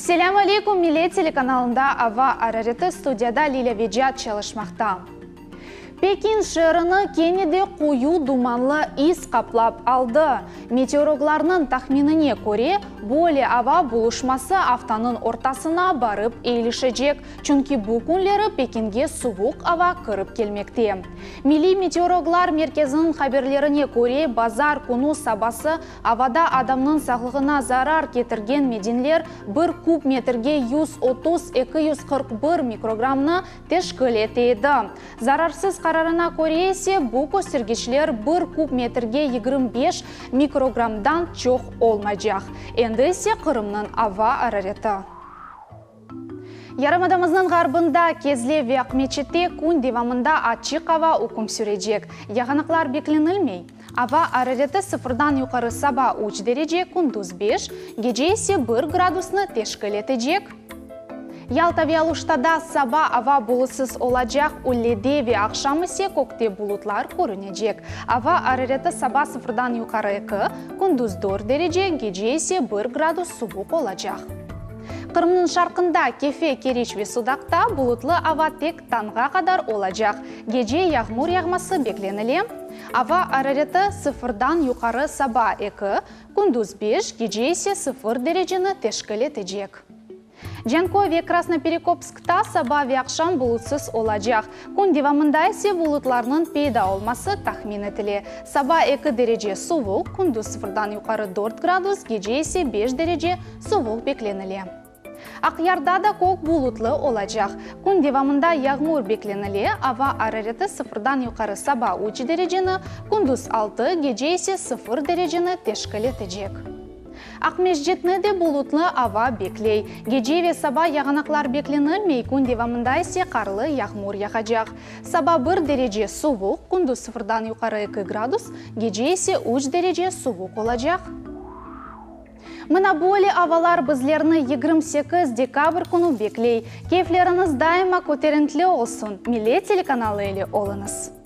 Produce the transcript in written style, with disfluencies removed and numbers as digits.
Selâm aleyküm, Millet telekanalında Ava arareti, studiyada Lilâ Vecat çalışmaqta. Pekin şeerini kene de qoyu dumanlı is qaplap aldı. Meteorologlarnıñ tahminine köre, böyle ava buluşması aftanıñ ortasına barıp eilişecek, çünki bu künleri Pekinge suvuq ava kirip kelmekte. Milliy meteorologlar merkeziniñ haberlerine köre, bazar künü sabası Avada adamnıñ sağlığına zarar ketirgen medenler bir kub metrge 130, 241 mikrogramnı teşkil ete edi. Zararsız qararına köre ise, bu köstergiçler bir kub metrge 25 mikrogramdan çoq olmaycaq. Endi ise Qırımnıñ ava arareti. Yarımadamıznıñ ğarbında, Kezlev ve Aqmeçitte kün devamında açıq ava üküm sürecek. Yağanaqlar beklenilmey. Ava arareti sıfırdan yuqarı saba üç derece, kündüz beş, gece ise bir gradusnı teşkil etecek. Yalta ve Aluştada saba ava bulutsız olacaq, üllede ve aqşam ise kökte bulutlar körünecek. Ava arareti saba sıfırdan yuqarı eki, kündüz dört derece, gece ise bir gradus suvuq olacaq. Qırımnıñ şarqında, Kefe, Keriç ve Sudaqta bulutlı ava tek tañğa qadar olacaq, gece yağmur yağması beklenile. Ava arareti sıfırdan yuqarı saba eki, kündüz beş, gece ise sıfır dereceni teşkil etecek. Canköy ve Krasnoperekopskta saba ve aqşam bulutsız olacaq, kün devamında ise bulutlarnıñ peyda olması tahmin etile. Saba eki derece suvuq, kündüz sıfırdan yuqarı dört gradus, gece ise beş derece Suvuq beklenile. Aqyarda da kök bulutlı olacaq. Kün devamında yağmur beklenile, ava arareti sıfırdan yuqarı saba üç dereceni, kündüz altı, gece ise sıfır dereceni teşkil etecek. Aqmescitni de bulutlı ava bekley. Gece ve saba yağanaqlar beklenilmey, kün devamında ise qarlı yağmur yağacaq. Saba bir derece suvuq, kündüz sıfırdan yuqarı eki gradus, gece ise üç derece suvuq olacaq. Mına böyle avalar bizlerni 28 dekabr künü bekley. Keyfleriñiz daima köterintli olsun, Millet telekanalı ile oluñız!